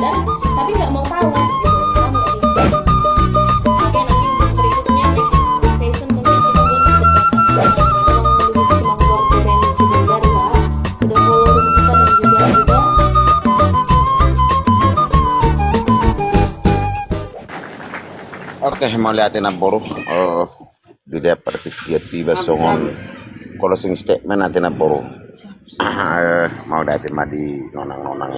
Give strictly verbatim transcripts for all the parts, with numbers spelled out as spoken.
Tapi nggak mau tahu gitu. Paham nggak sih? Oke, nanti untuk berikutnya, next session, mungkin kita buat untuk Batak. Kalau lebih semangat dari si Bunda, ya. Udah follow kita dan juga udah. Oke, mauliate namboru. Eh, di dia partingkian tiba songon closing statement ate namboru. Eh, mauliate ma di nonang-nonang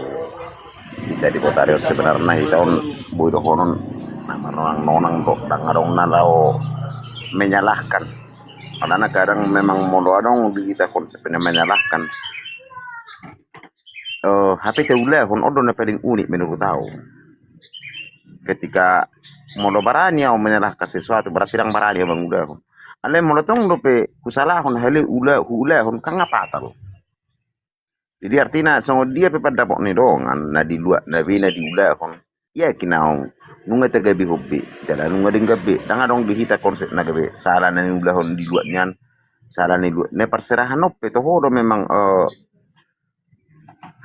hita di kota Riau. Sebenarna hita on boi dohonon na manonang-nonang do, ndang adong na laho menyalahkan. Karena kadang memang molo adong di hita konsep na menyalahkan, eh, hape taulahon, on do na paling unik menurut au. Ketika molo barani au menyalahkan sesuatu, berarti ndang barani au mangulahon. Alai molo tong dope husalahon, hale ula, huulahon, kan nga fatal. Jadi artina songon dia pe pandapot ni dongan, na di luat na be na diulahon, yakin au, nunga tagabehon be jala nunga denggan be. Ndang adong di hita konsep na gabe sala na niulahon di luat nian, sala ni luat. Na parserahan on pe toho do memang, eh,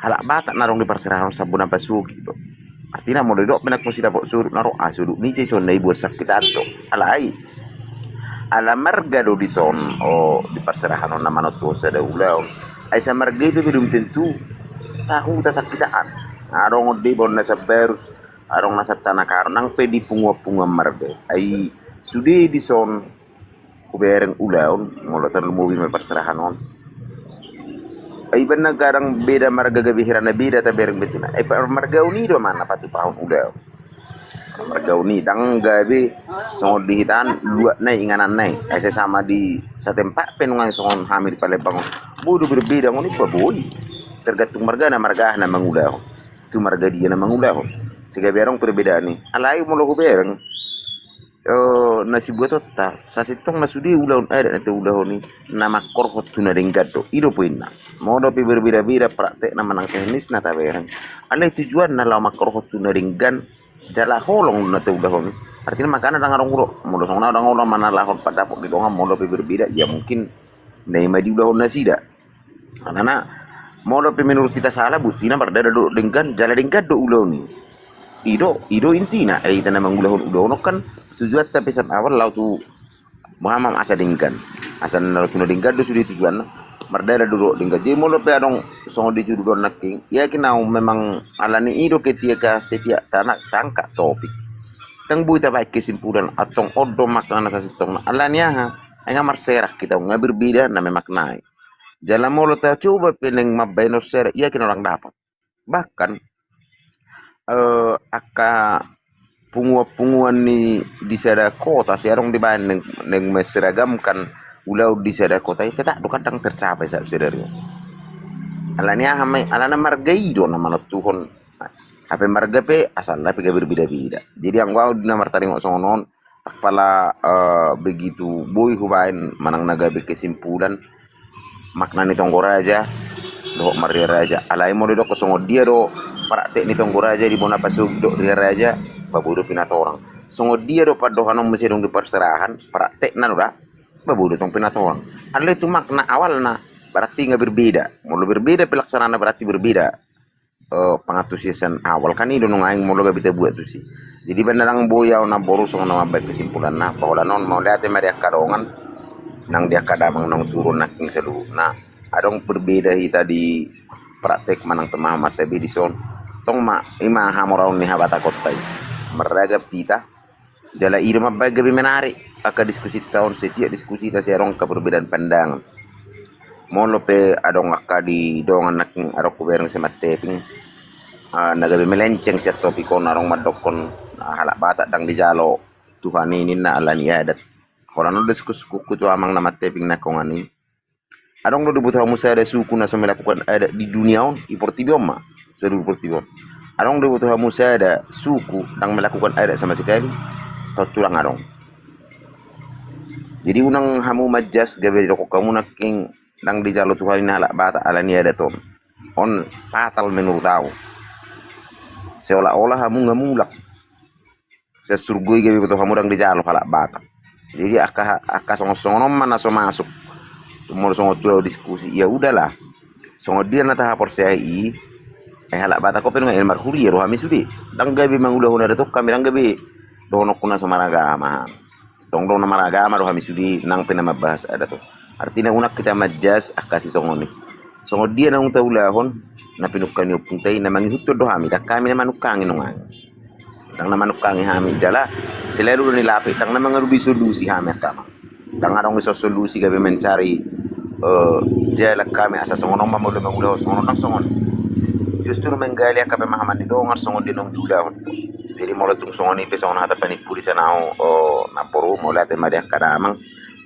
halak Batak na adong di parserahan on sambuna pasogit do. Artina molo didok pe nangkin sidapot sudut na ro, ah, sudut ni ise, ison na ibuat sakitan do. Alai ala marga do dison, o, di parserahan on na manontuhon sada ulaon. Ai samarga i pe belum tentu sahuta sakitaan. Adong on Deba, on na Sibarus, adong na Santanakarung, nang pe di punguan-punguan marga. Ai sude dison hubereng ulaon, molo tarlumobi ma parserahan on. Ai iba na kadang beda marga gabe hira na beda tabereng bentuna. Ai parmargaon i do ma na patupahon ulaon. Parmargaon i, ndang gabe songon di hita an luat na i, inganan na i. Ai sesama di satempat pe nunga songon hami di Palembang on. Boi do berbeda ngoni, ba boi. Tergantung margana, marga aha na mangulahon. Tu marga dia na mangulahon. Sega be adong perbedaan i. Alai molo hubereng, eh, na sibuatonta, sasintongna sude ulaon adat na taulahon i, na mangkorhon tu na denggan do. I do poinna. Molo pe berbeda-beda praktekna manang teknisna tabereng, alai tujuanna laho mangkorhon tu na denggan, jala holong na taulahon i. Artina makana ndang adong do. Molo songon au ndang adong mangalahon pandapot ni dongan, molo pe berbeda, ya mungkin na i ma diulahon nasida. Alana molo pe menurut hita sala, buktina mardalan do denggan, jala denggan do ulaon i. I do, i do intina, eh, hita na mangulahon ulaon on kan tujuanta pe sian awal laho tu boha ma asa denggan. Asa na laho tu na denggan do sude tujuanna. Mardalan do dohot denggan. Jadi molo pe adong songon di judul on nangkin, yakin au memang alani i do ketika setiap tana-, taangkat topik, ndang boi tabaen kesimpulan antong on do maknana sasintongna. Alani aha? Ai nga marserak hita on, nga berbeda na memaknai. Jala molo tacoba pe naeng mambaen on serak, yakin orang dapat. Bahkan, eh, angka punguan-punguan ni di sada kota, sai adong dibaen naeng, naeng menseragamkan ulaon di sada kota i, tetap do kan ndang tercapai sahat sadari on. Alani aha ma i? Alana marga i do na manontuhon. Hape marga pe, asalna pe gabe berbeda-beda. Jadi anggo au di na martaringot songon on, apala, eh, begitu boi hubaen manang na gabe kesimpulan makna ni tonggo raja dohot marria raja. Alai molo didok songon dia do praktek ni tonggo raja di bona pasogit dohot ria raja, ba boi do pinatorang. Songon dia do pandohan on muse dung di parserahan, praktekna do da, ba boi do tong pinatorang. Alai tu makna awalna, berarti nga berbeda. Molo berbeda pelaksanana, berarti berbeda, eh, pangantusiasan awal kan i do nunga aeng molo gabe tabuat tusi. Jadi ba ndang boi au namboru songon na mambaen kesimpulanna, paholan on mauliate ma di angka dongan nang di angka damang naung turun nangkin saluhutna. Adong berbeda hita di praktek manang pemahaman tabe dison. Tong ma, i ma hamoraon ni habatahonta i. Marragam hita, jala i do mambaen gabe menarik angka diskusinta on, setiap diskusinta sai adong angka perbedaan pandangan. Molo pe adong angka di dongan nangkin adong hubereng sai manteping, ah, na gabe melenceng sian topik on, adong mandokkon, ah, halak Batak ndang dijalo Tuhan i ninna alani adat. Holan on do sungkun-sungkunhu tu amang na manteping nangkonan i. Adong do diboto hamu sada suku na so melakukan adat di dunia on, di portibi on ma, seluruh portibi on? Adong do diboto hamu sada suku ndang melakukan adat sama sekali? Tontu ndang adong. Jadi unang hamu manjas gabe didokkon hamu nangkin ndang dijalo Tuhan i halak Batak alani adat on. On fatal menurut au. Seolah-olah hamu nga mulak. Sian surgo i gabe diboto hamu ndang dijalo halak Batak. Jadi angka, angka songon-songon on ma na so masuk. Molo songon tu au diskusi, ya udahlah. Songon dia na tahaporseai i, Eh, halak Batak on pe nunga marhuria do hami sude. Ndang gabe mangulahon adat on hami, ndang gabe dohononku na so maragama. Tong do na maragama do hami sude, nang pe na mambahas adat on. Artina unang hita manjas angka sisongon i. Songon dia naung taulahon, na pinungka ni ompunta i na mangihuthon do hami, ndang hami na manungkangi nunga. Ndang na manungkangi hami jala selalu do nilape, ndang na mangalului solusi hami angka amang. Ndang adong dison solusi gabe mancari, eh, jalan hami asa songon on ma molo mangulahon songon on, ndang songon. Justru menggali angka pemahaman ni dongan songon dia naung diulahon. Jadi molo tung songon i pe songon hata panimpuli sian au, eh, namboru, mauliate ma di angka damang.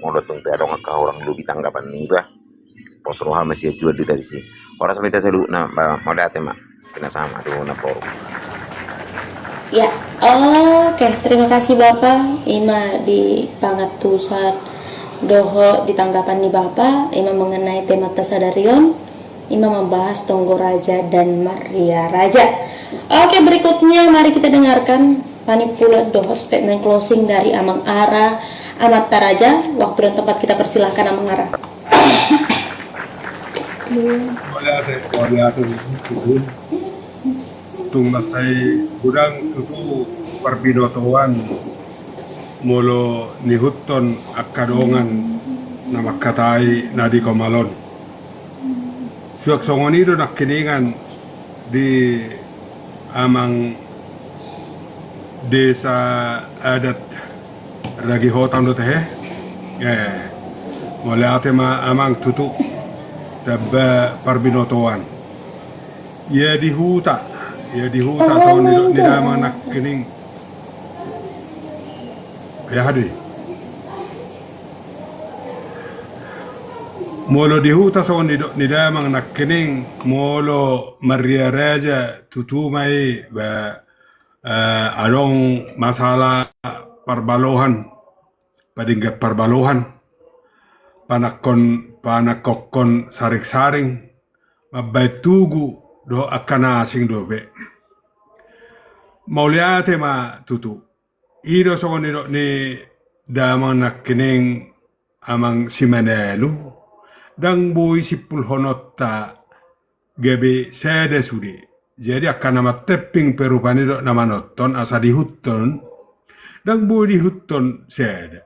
Molo tung pe adong angka hurang lobi tanggapan niba, pos roha ma sian juan di tadi si. Horas ma hita saluhutna, ba, mauliate ma. Pinasahat ma tu namboru. Ya, oke, terima kasih Bapa. Ima di pangantusan dohot di tanggapan ni Bapa, ima mengenai temanta sadari on, ima membahas Tonggo Raja dan Maria Raja. Oke, berikutnya mari kita dengarkan panimpulan dohot statement closing dari Amang Ara, Amanta Raja. Waktu dan tempat kita persilahkan, Amang Ara. Mauliate, mauliate, tutu. Tung mansai godang tutu parbinotoan molo niihuthon angka dongan na mangkatai na di komal on. Suang songon i do nangkiningan di amang desa adat Ragi Hotang do tehe. Eh, mauliate ma amang tutu. Tamba parbinotoan. Ia di huta, ia di huta songon nidok ni damang nangkining. Ia hadi. Molo di huta songon nidok ni damang nangkining, molo Maria Raja tutu ma i, ba, eh, adong masalah parbalohan, padenggan parbalohan, panangkon, panangkokhon saring-saring, mambaen tugu dohot angka na asing dope. Mauliate ma tutu. I do songon nidok ni damang nangkining amang Simanalu, ndang boi simpulhononta gabe sada sude. Jadi angka na mantemping pe rupani dohot na manonton asa diihuthon, ndang boi diihuthon sada.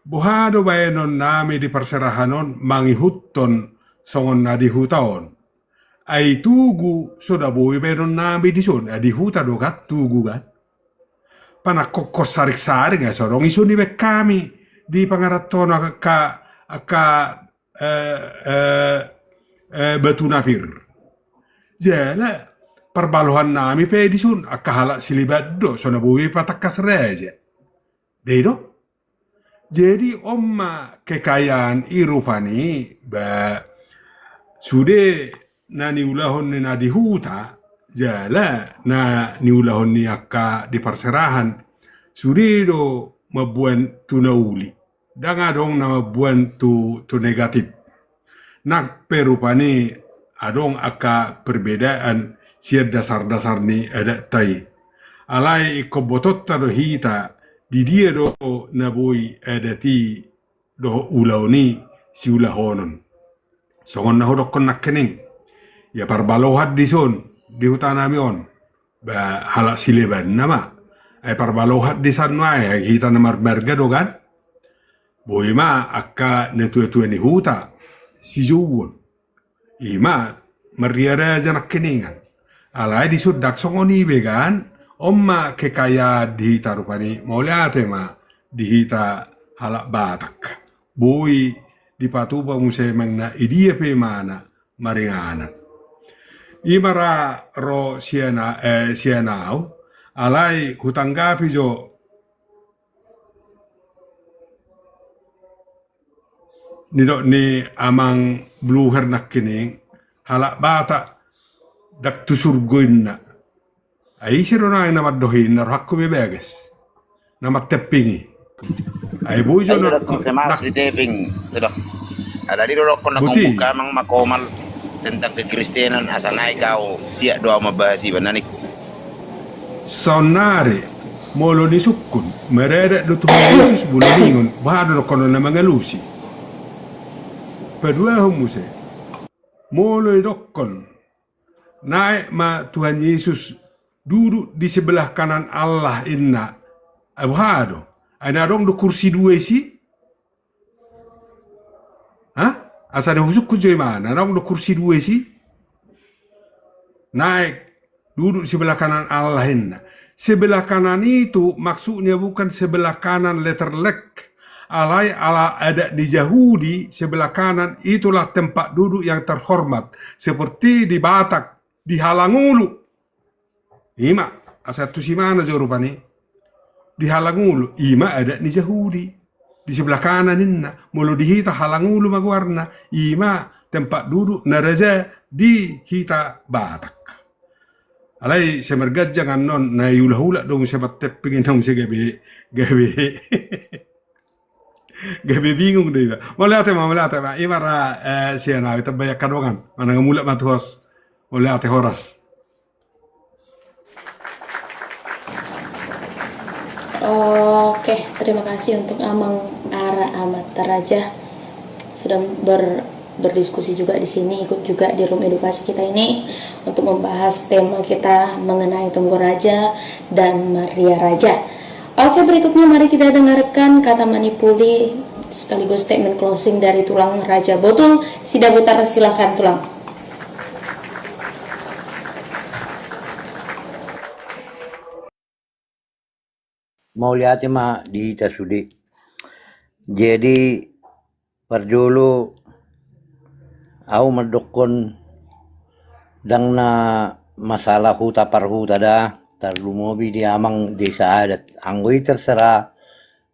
Boha do baenon nami di parserahan on mangihuthon songon na di huta on? Ai tugu so da boi baenon nami dison, ai di huta do kan tugu kan. Panangkokhon saring-saring, ai so adong i so nibaen hami di pangarantoan angka, angka, eh, eh, eh, batu na pir. Jala parbalohan nami pe dison angka halak sileban do, so na boi patangkas raja. Dei do. Jadi on ma kekayaan i rupani, ba, sude na niulahon ni na di huta, jala na niulahon ni angka di parserahan, sude do mamboan tu na uli. Ndang adong na mamboan tu, tu negatif. Nang pe rupani adong angka perbedaan sian dasar-dasar ni adatta i. Alai ingkon botoonta do hita, di dia do na boi adat i dohot ulaon i siulahonon. Songon na hudokkon nangkining. Ia parbalohan dison, di huta nami on. Ba halak silebanna ma. Ai parbalohan disan nuaeng, ai hita na marmarga do kan. Boi ma angka natua-tua ni huta sijouon. I ma Maria Raja nangkiningan. Alai dison ndang songon i be kan. On ma kekayaan di hita rupani, mauliate ma di hita halak Batak. Boi dipatupa muse manang na i dia pe imana maringanan. I ma ra ro sian a-, eh, sian au, alai hutanggapi jo nidok ni amang Bluher nangkining, halak Batak ndang tu surgo inna. Ai ise do nang na mandok i, na rohangku be bagas. Na mantemping i. Ai boi jo. Ai na, dokkon na, se mas na di teping, tu do. Ala di do dokkon na buti. Kong buka amang makomal tentang kekristenan, asa naik au, siak do au mambahas iba na ningku. Saonnari, molo nisungkun, maradat do Tuhan Yesus bulu ningon, boha do dokkon na mangalusi. Paduahon muse. Molo idokkon Naek ma Tuhan Yesus duduk di sebelah kanan Allah, inna. Ai boha do? Ai na adong do kursi dua isi? Hah? Asa na husungkun jo i ma, na adong do kursi dua isi? Naek duduk di sebelah kanan Allah, inna. Sebelah kanan itu maksudnya bukan sebelah kanan letter lek. Alai ala adat di Jahudi, sebelah kanan itulah tempat duduk yang terhormat. Seperti di Batak, di halangulu. Ima, asa tusi mana jo rupani? Di halangulu, ima adat ni Jahudi. Di sebelah kanan inna, molo di hita halangulu ma goarna, ima tempat duduk na raja di hita Batak. Alai sai marganjang annon, na iulahula do muse marteping, inna muse gabe, gabe. Gabe bingung do iba. Mauliate ma, mauliate ma. Ima ra, eh, sian au, itambai angka dongan. Manang mulak ma tu host. Mauliate, horas. Oke, terima kasih untuk Amang Ara Amanta Raja sudah ber-, berdiskusi juga di sini, ikut juga di room edukasi kita ini untuk membahas tema kita mengenai Tonggo Raja dan Maria Raja. Oke, berikutnya mari kita dengarkan kata manipuli sekaligus statement closing dari Tulang Raja Botul Sidabutar. Silakan, Tulang. Mauliate ma di hita sude. Jadi, parjolo, au mandokkon ndang na masalah huta parhuta da, tarlumobi di amang desa adat. Anggo i terserah,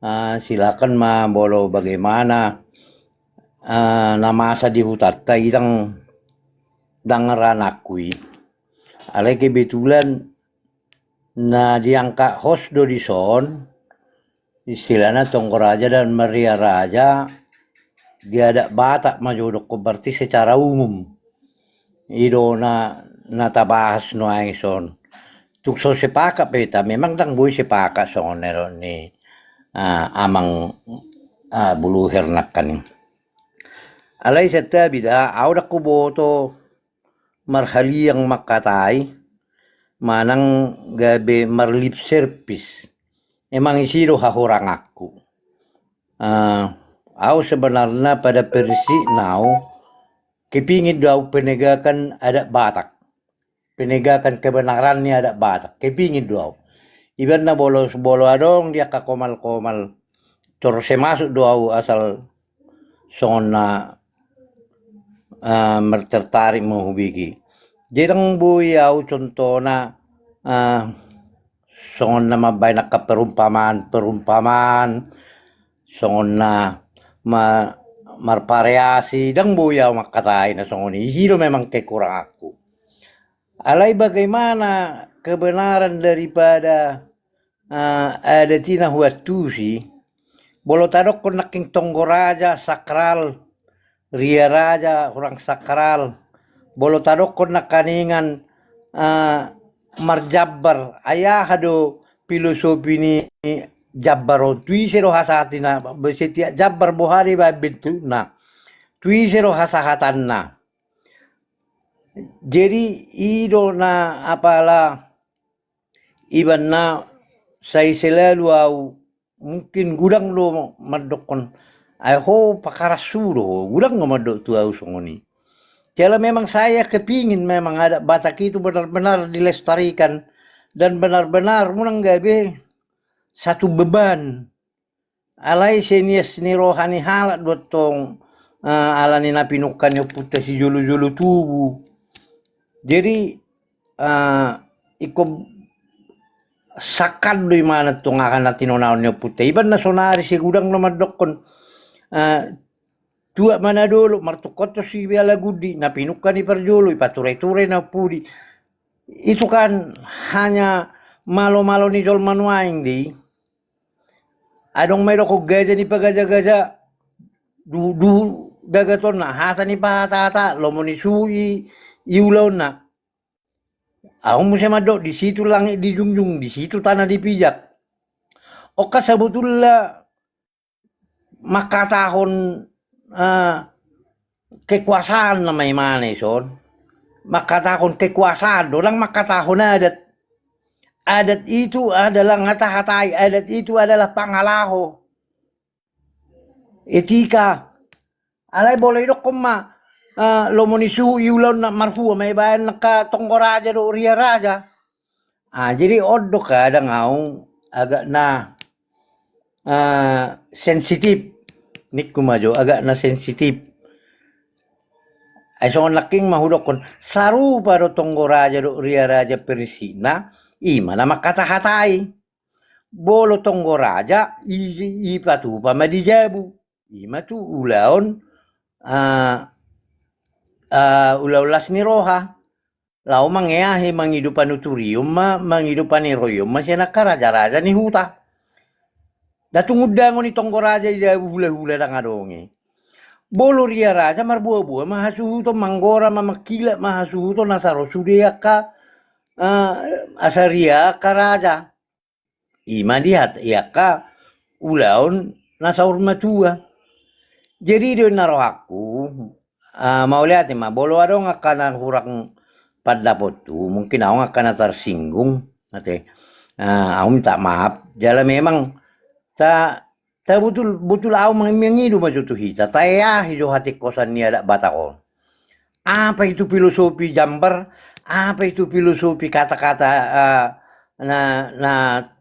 ah, silakan ma molo bagaimana, ah, na masa di hutanta i ndang, ndang ranahku i. Alai kebetulan na diangkat host do dison, istilahna Tonggo Raja dan Maria Raja di adat Batak ma jo dokkon, berarti secara umum. I do na, na tabahas nuaeng son. Tung so sepakat pe hita, memang ndang boi sepakat songon na nidok ni, ah, amang, ah, Buluher nangkaning. Alai santabi da, au ndang huboto marhaliang mangkatai, manang gabe marlip service. Emang isi do hahuranganku. Ah, au sebenarna pada prinsipna au, kepingin do au penegakan adat Batak. Penegakan kebenaran ni adat Batak. Kepingin do au. Ibaen na bolo, bolo adong di angka komal-komal. Tor sai masuk do au asal songon na, ah, martertarik ma hubege. Jadi ndang boi au contohna, ah, songon na mambaen angka perumpamaan, perumpamaan, songon na ma-, marvariasi, ndang boi au mangkatai na songon i. Isi do memang kekuranganku. Alai bagaimana kebenaran daripada, eh, adat i na huantusi, molo tadokkon nangkin Tonggo Raja sakral, Ria Raja hurang sakral, molo tadokkon nangkaningan, eh, marjambar, ai aha do filosofi ni jambar on? Tu ise do hasahatanna? Setiap jambar boha do iba bentukna? Tu ise do hasahatanna? Jadi i do na apala ibaen na sai selalu au mungkin godang do mandokkon, ai ho pakarasu do ho, godang do mandok tu au songon i. Jala memang saya kepingin memang adat Batak itu benar-benar dilestarikan dan benar-benar unang gabe satu beban. Alai senias ni roha ni halak do tong, eh, ala ni na pinungka ni ompunta sijolo-jolo tubu. Jadi, eh, ingkon sangkap do imana tong aha na tinonaon ni ompunta. Ibaen na sonari sai godang do mandokkon, eh, tuak ma na dolok, martungkothon sialagundi, na pinungka ni parjolo, ipature-ture na pudi. Itu kan hanya malo-malo ni jolma nuaeng do i. Adong ma idokkon gaja ni pagaja-gaja, du-, duhut gagatonna, hata ni pahata-hata, lomo ni suhut i ulaonna. Au muse mandok, di situ langit dijunjung, di situ tanah dipijak. Ongka sabotulna mangkatahon, eh, kekuasaan nama imana ison. mangkatahon kekuasaan do, ndang mangkatahon adat. Adat itu adalah, ngata-hatai, adat itu adalah pangalaho. Etika. Alai bolo idokkon ma, eh, lomo ni suhut i ulaon na marhua ma ibaen angka tonggo raja dohot ria raja. Ah, jadi on do kadang au agak na, eh, sensitif. Ningku ma jo, agak na sensitif. Ai songon nangkin ma hudokkon, sarupa do tonggo raja dohot ria raja prinsipna, i ma na mangkata-hatai. Bolo tonggo raja, i, i, ipatupa ma di jabu. I ma tu ulaon, ah, ah, ulaon las ni roha. Laho mangeahi, mangido panuturion ma, mangido paniroion ma sian angka raja-raja ni huta. Nda tung undangon i tonggo raja i jabu hula-hula, ndang adong i. Bolo ria raja marboa-boa ma hasuhuton, manggora ma, mangkilap ma hasuhuton asa ro sude angka, eh, asa ria angka raja. I ma di hat-, i angka ulaon na saur matua. Jadi do na rohangku, ah, mauliate ma, bolo adong angka na hurang pandapothu, mungkin adong angka na tarsinggung, ate. Ah, au minta maaf, jala memang ta, ta botul, botul au mang-, mangido ma jo tu hita, taeahi jo hatingkosan ni adat Batak on. Apa itu filosofi jambar? Apa itu filosofi kata-kata, eh, na, na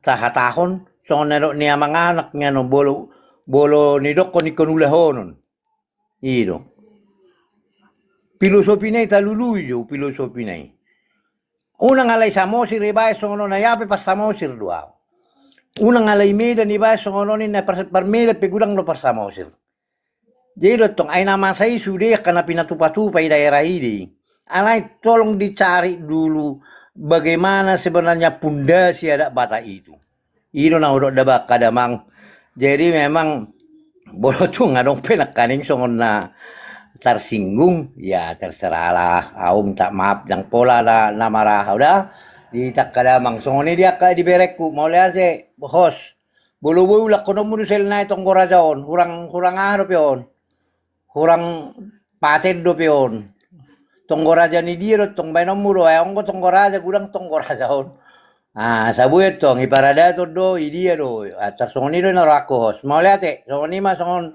tahatahon? Songon na dok ni amang anak ni anon, bolo, bolo nidokkon ingkon ulahonon. I do. Filosofi na i talului jo, filosofi na i. Unang alai Samosir ibaen songon on, ai au pe parsamosir do au. Unang alai Medan ibaen songon on, inna par-, parmedan pe godang do parsamosir. Jadi do tong, ai na masa i sude angka na pinatupa-tupa i daerah i do i. Alai tolong dicari dulu bagaimana sebenarnya pondasi adat Batak itu. I do na hudok da bangka damang. Jadi memang bolo tung adong pe nangkaning songon na tarsinggung, ya terserahlah. Au minta maaf, ndang pola na, na marahau da. Di tangka damang songon i di angka di berengku, mauliate, host. Bolo boi ulahononmu do sel nai tonggo raja on, hurang, hurang aha dope on. Hurang paten dope on. Tonggo raja ni dia do tong baenonmu do, ai anggo tonggo raja, godang tonggo raja on. Ah, asa boi tong, i paradaton do, i dia do. Ah, tarsongon i do na rohangku, host. Mauliate, songon i ma songon,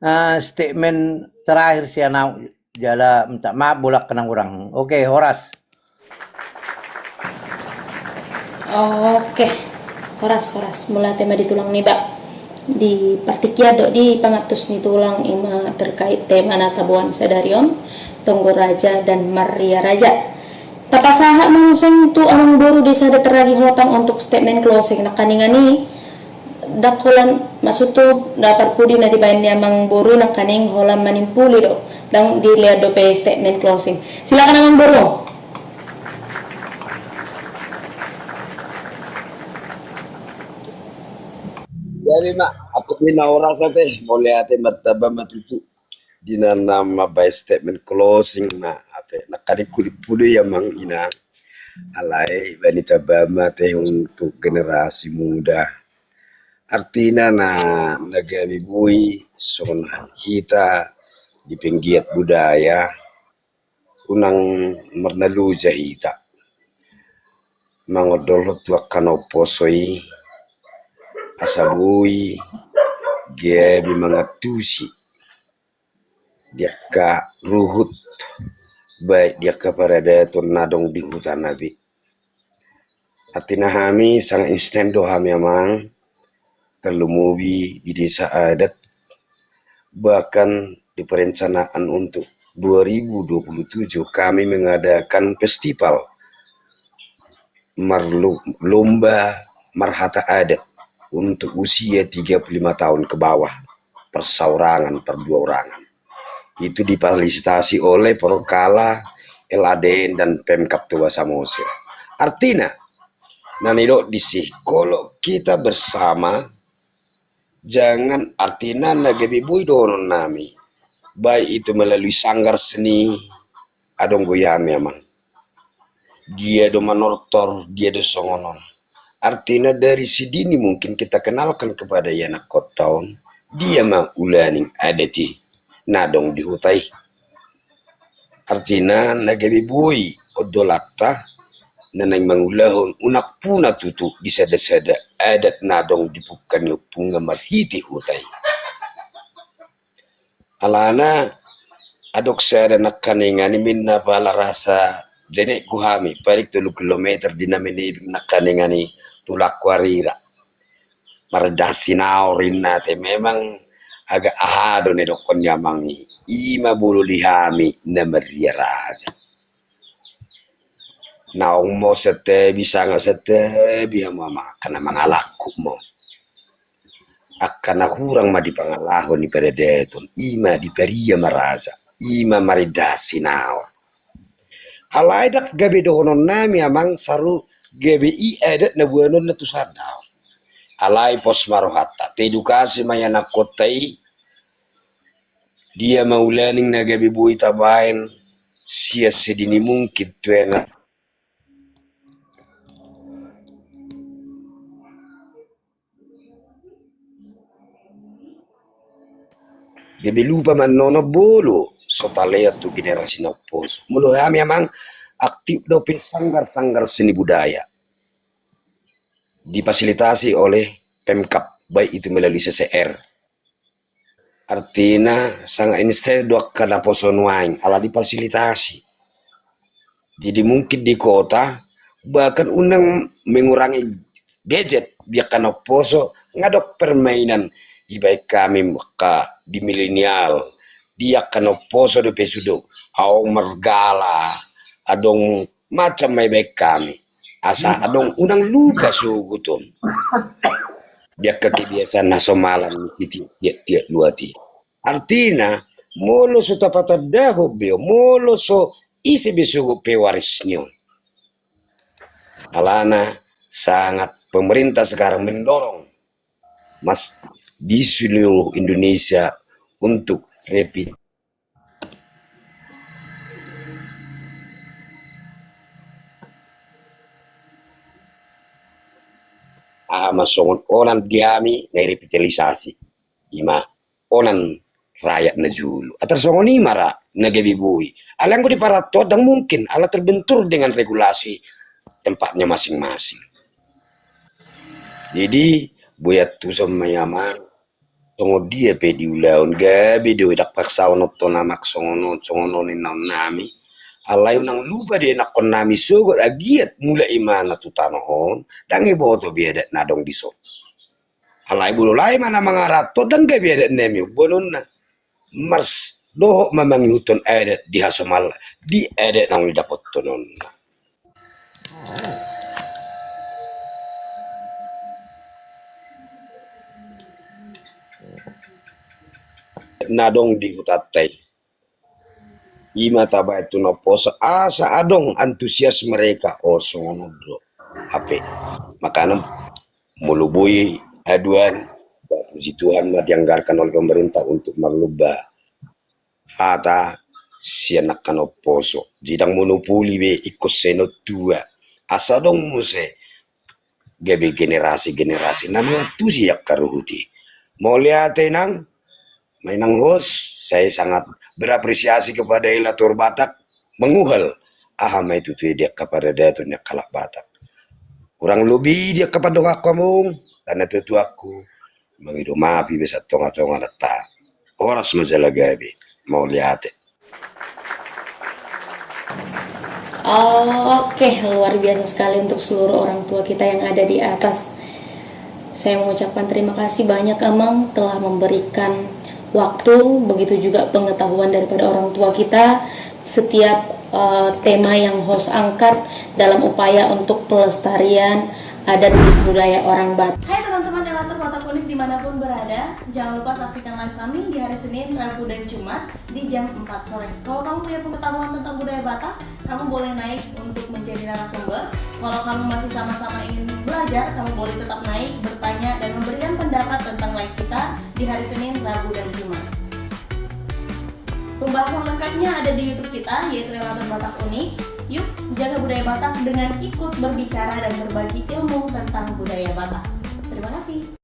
ah, statement terakhir sian au. Jala minta maaf, bolak kenang urang. Oke, horas. Oke, horas, horas. Mauliate ma di tulang niba. Di partingkian dohot di pangantus ni tulang, i ma terkait tema na taboan sadari on, tonggo raja dan marria raja. Tapasahat ma muse tu amangboru di sada teragi hotang untuk statement closing. Nangkaningan i, ndang holan, maksudhu, nda parpudi na dibaen ni amangboru i nangkaning holan manimpuli do. Ndang dilean dope statement closing. Silakan amangboru. Jadi ma, aku mina horas ate, mauliate martamba ma tutu. Di na mambaen statement closing ma, ate, nangkaning kulit pudi ya mang ina. Alai baen tamba ma ate untuk generasi muda. Artina na, na gabe boi songon hita di penggiat budaya, unang marnaloja hita mangondolhon tu angka na umposo i, asa boi gabe mangantusi di angka ruhut, baik di angka paradaton na adong di hutana be. Artina hami sangat insisten do hami amang, tarlumobi di desa adat, bahkan di perencanaan untuk dua ribu dua puluh tujuh kami mengadakan festival marlo-, lomba marhata adat untuk usia tiga puluh lima tahun ke bawah, persaorangan, perduaorangan. Itu difasilitasi oleh Porkala, L A D N, dan Pemkab Toba Samosir. Artina, na nidok disi, kalau kita bersama, jangan, artina na gabe boi dohonon nami, baik itu melalui sanggar seni, adong do i hami amang. Dia do manortor, dia do songon on. Artina dari sedini mungkin kita kenalkan kepada i anak kota on, dia ma ulaning adat i na adong di huta i. Artina na gabe boi ondolanta na naeng mangulahon unang puna tutu di sada-sada adat na adong di pungka ni ompungna marhite huta i. Alana adong sada nangkaningan i, minna pala rasa jenek do hami, paling tolu kilometer di na menibing nangkaningan i tulangku arira. Mardahan sinaor inna te, memang agak aha do na didokkon ni amang i, i ma bolon ni hami na marria raja. Naung mo santabi, sanga santabi hamu amang, angka na mangalangkup mo. Angka na hurang ma di pangalaho ni paradaton, i ma diparia ma raja, i ma marindahan sinaor. Alai ndang gabe dohononnami amang saru gabe i adat na boanonna tu sandal. Alai pos ma rohanta, taedukasi ma ianakhonta i, dia ma ulaning na gabe boi tabaen sian sedini mungkin tu ena. Gabe lupa ma annon molo so talean tu generasi na umposo. Molo hami amang aktif dope sanggar-sanggar seni budaya difasilitasi oleh Pemkab, baik itu melalui C C R. Artina sanga ini saya do angka na poso nuaeng ala difasilitasi. Jadi mungkin di kota bahkan unang mengurangi gadget di angka na umposo, nga adong permainan ibaen hami angka di milenial, di angka na umposo dope sude, adong margala, adong macam ma ibaen hami. Asa adong unang lupa sogot on di angka kebiasaan na somalan ni tiap-tiap luat i. Artina molo so tapatandahon be on, molo so ise be sogot pewaris ni on. Alana sangat pemerintah sekarang mendorong mas di seluruh Indonesia untuk repi-, aha ma songon onan di hami na revitalisasi, i ma onan rakyat na jolo. Atar songon i ma ra na gabe boi. Alai anggo di parantoan ndang mungkin, ala terbentur dengan regulasi tempatnya masing-masing. Jadi boi antusan ma i amang, songon dia pe diulahon gabe do i, ndang paksaon on tona mak songon on songon on inna on nami. Alai unang lupa di anakhon nami sogot agiat mulak imana tu tano on, ndang iboto be adat na adong dison. Alai molo lae ma na mangaranto, ndang gabe adat nami on boanonna. Mars dohot ma mangihuthon adat di hasomal di adat naung didapothononna. Na adong di hutanta i, i ma tabaen tu na umposo asa adong antusias mereka, o songon on do. Hape makana molo boi haduan, puji Tuhan ma dianggarkan oleh pemerintah untuk marlomba hata sian angka na umposo. Jadi ndang monopoli be ingkon sian on tua, asa adong muse gabe generasi-generasi na mangantusi angka ruhut i. Mauliate inang, ma inang host, saya sangat berapresiasi kepada Elator Batak manguhal aha ma i tutu i di angka paradaton ni angka halak Batak. Kurang lobi di angka pandohanku amang, dan na tuatuangku, mangido maaf iba sian tonga-tonga data. Horas ma jala gabe. Mauliate. Oke, luar biasa sekali untuk seluruh orang tua kita yang ada di atas. Saya mengucapkan terima kasih banyak, Amang, telah memberikan waktu, begitu juga pengetahuan daripada orang tua kita setiap, eh, tema yang host angkat dalam upaya untuk pelestarian adat budaya orang Batak. Hai teman-teman Elator Batak Unik dimanapun berada, jangan lupa saksikan live kami di hari Senin, Rabu, dan Jumat di jam empat sore. Kalau kamu punya pengetahuan tentang budaya Batak, kamu boleh naik untuk menjadi narasumber. Kalau kamu masih sama-sama ingin belajar, kamu boleh tetap naik, bertanya, dan memberikan pendapat tentang live kita di hari Senin, Rabu, dan Jumat. Pembahasan lengkapnya ada di YouTube kita, yaitu Elator Batak Unik. Yuk, jaga budaya Batak dengan ikut berbicara dan berbagi ilmu tentang budaya Batak. Terima kasih.